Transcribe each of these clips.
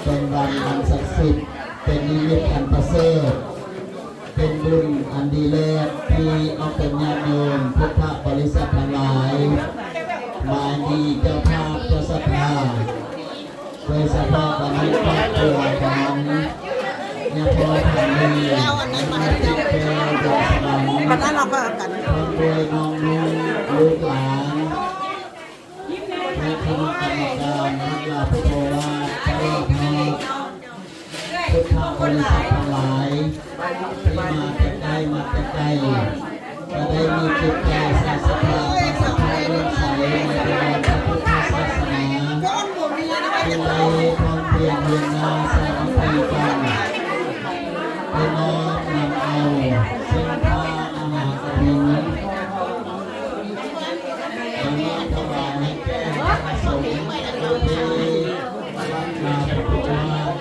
ເປັນວັນອັນສັກສິດ, ເປັນນິມິດອັນປະເສີດ, ເປັນບຸນອັນດີເລີດທີ່ອອກຕົນຍາດໂຍມພຸດທະບໍລິສັດທັງຫຼາຍ ໝາຍມີເຈົ້າພາບເຈົ້າສັດທາ ໂດຍສະເພາະກໍມີຄອບຄົວຂອງຍາພໍ່ທາງນີ້ ແລະ ຕິດແກ່ດວງສະຫວັນ ບັດນັ້ນເຮົາກໍກັນ ພ້ອມດ້ວຍນ້ອງນຸ່ງ ລູກຫຼານ ແລະ ຄະນະກຳມະການວັດລາວພຸດໂທວາດ ຕະຫຼອດຮອດ ພຸດທະບໍລິສັດທັງຫຼາຍ ທີ່ມາແຕ່ໄກມາແຕ່ໄກ ກໍໄດ້ມີຈິດໃຈໃສ່ສັດທາ ສັດທາເລື່ອມໃສໃນພະພຸດທະສາສະໜາ ຈຶ່ງໄດ້ພ້ອມພຽງຮຽນນາສາມັກຄີກັນ ໄປນ້ອມນຳເອົາເສັ້ນທາງມະຫາກະຖິນ ມາມອບຖວາຍໃຫ້ແກ່ພະສົງ ທີ່ວັດນາພຸດໂທວາດ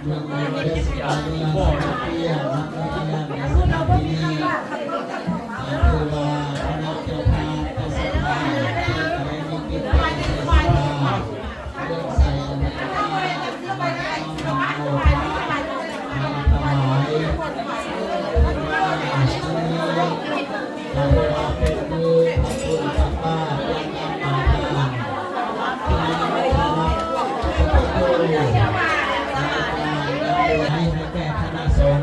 ເມືອງເວສກາເມືອງສາມັກຄີ ມາເພື່ອໃນສະຖານທີ່ນີ້ ຖືວ່າຄະນະເຈົ້າພາບເຈົ້າສັດທາ ໄດ້ມີຈິດໃຈເສຍສະຫຼະ ເລື່ອມໃສອັນເມດຕາ ມາຖວາຍ ຖືວ່າເປັນມື້ທຳບຸນຕັກບາດ ໃຫ້ແກ່ຄະນະສົງ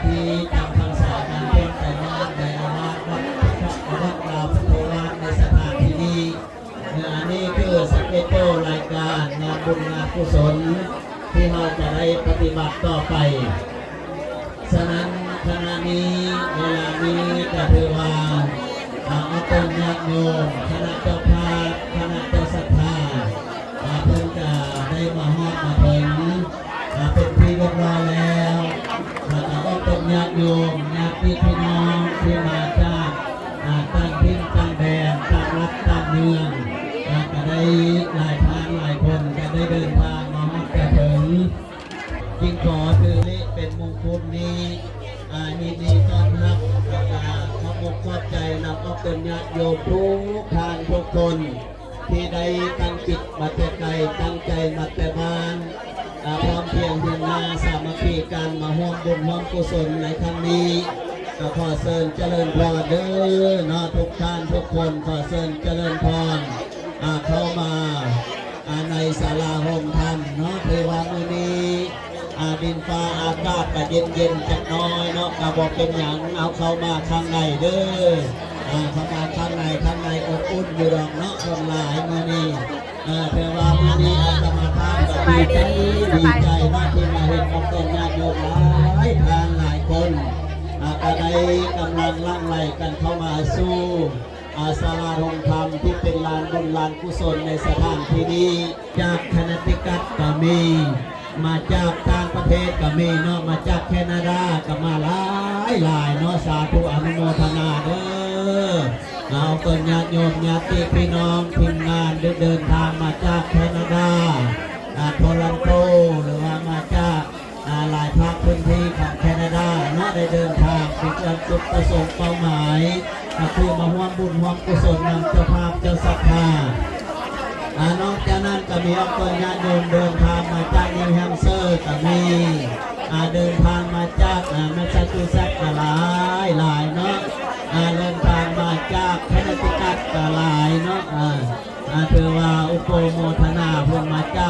ທີ່ຈຳພັນສາກັນຜ່ອນໄປມາໃນອາວາດວັດ ວັດລາວພຸດໂທວາດ ໃນສະຖານທີ່ນີ້. ອັນນີ້ຄືສະເກດໂຕລາຍການງານບຸນງານກຸສົນ ທີ່ເຮົາຈະໄດ້ປະຕິບັດຕໍ່ໄປ. ສະນັ້ນ ຂະນະນີ້ ເວລານີ້ກໍຖືວ່າ ອາ ອອກຕົນຍາດໂຍມ ຄະນະເຈົ້າພາບ ຄະນະເຈົ້າສັດທາ ອາ ເພິ່ນກະໄດ້ມາຮອດມາເຖິງ ອາ ເປັນທີ່ຮຽບຮ້ອຍແລ້ວ ແລ້ວກະອອກຕົນຍາດໂຍມ ຍາດຕິພີ່ນ້ອງທີ່ມາຈາກ ອາ ຕ່າງຖິ່ນຕ່າງແດນ ຕ່າງລັດຕ່າງເມືອງ ອາ ກະໄດ້ຫຼາຍທ່ານຫຼາຍຄົນກະໄດ້ເດີນທາງມາຮອດມາເຖິງ. ຈຶ່ງຂໍຖືເລກເປັນມຸງຄຸນນີ້ ອາ ຍິນດີຕ້ອນຮັບ ແລ້ວກະຂອບອົກຂອບໃຈນຳອອກຕົນຍາດໂຍມທຸກທ່ານທຸກຄົນ ທີ່ໄດ້ຕັ້ງຈິດມາແຕ່ໄກ ຕັ້ງໃຈມາແຕ່ບ້ານ ອາ ພ້ອມພຽງຮຽນນາສາມັກຄີກັນ ມາຮ່ວມບຸນຮ່ວມກຸສົນໃນຄັ້ງນີ້ ກໍຂໍເຊີນຈະເລີນພອນເດີເນາະ ທຸກທ່ານທຸກຄົນ ຂໍເຊີນຈະເລີນພອນ ອາ ເຂົ້າມາ ອາ ໃນສາລາໂຮມທຳເນາະ ຖືວ່າມື້ນີ້ ອາ ດິນຟ້າອາກາດກະເຢັນໆ ຈັກໜ້ອຍເນາະ ກະບໍ່ເປັນຫຍັງ ເອົາເຂົ້າມາຂ້າງໃນເດີ ອາ ເຂົ້າມາຂ້າງໃນ ຂ້າງໃນອົບອຸ່ນຢູ່ດອກເນາະ ຄົນຫຼາຍມື້ນີ້ ເອີ ຖືວ່າມື້ນີ້ອາດຕະມາພາບກະດີໃຈ ດີໃຈເນາະ ທີ່ມາເຫັນອອກຕົນຍາດໂຍມຫຼາຍທ່ານຫຼາຍຄົນ ອາ ກະໄດ້ກຳລັງຫຼັ່ງໄຫຼກັນເຂົ້າມາສູ່ ອາ ສາລາໂຮງທຳທີ່ເປັນລານບຸນລານກຸສົນໃນສະຖານທີ່ນີ້ ຈາກຄະເນຕິກັດກໍມີ ມາຈາກຕ່າງປະເທດກໍມີເນາະ ມາຈາກແຄນາດາກໍມາຫຼາຍໆເນາະ ສາທຸອະນຸໂມທະນາເດີ ເອົາເປັນຍາດໂຍມຍາດຕິພີ່ນ້ອງທີມງານໄດ້ເດີນທາງມາຈາກແຄນາດາ ອາ ໂທລອນໂຕ ຫຼືວ່າມາຈາກ ອາ ຫຼາຍພາກພື້ນທີ່ຂອງແຄນາດາເນາະ ໄດ້ເດີນທາງເປັນອັນຈຸດປະສົງເປົ້າໝາຍ ກໍຄືມາຮ່ວມບຸນຮ່ວມກຸສົນນຳເຈົ້າພາບເຈົ້າສັດທາ ອາ ນອກຈາກນັ້ນກໍມີອອກຕົນຍາດໂຍມເດີນທາງມາຈາກນິວແຮມເຊີກໍມີ ອາ ເດີນທາງມາຈາກ ອາ ແມັດຊາຈູເຊັດກໍຫຼາຍໆເນາະ ອາ ເດີນທາງມາຈາກຄະເນຕິກັດກໍຫຼາຍເນາະ ອາ ອາ ຖືວ່າອະນຸໂມທະນາ ເພິ່ນມາຈາກ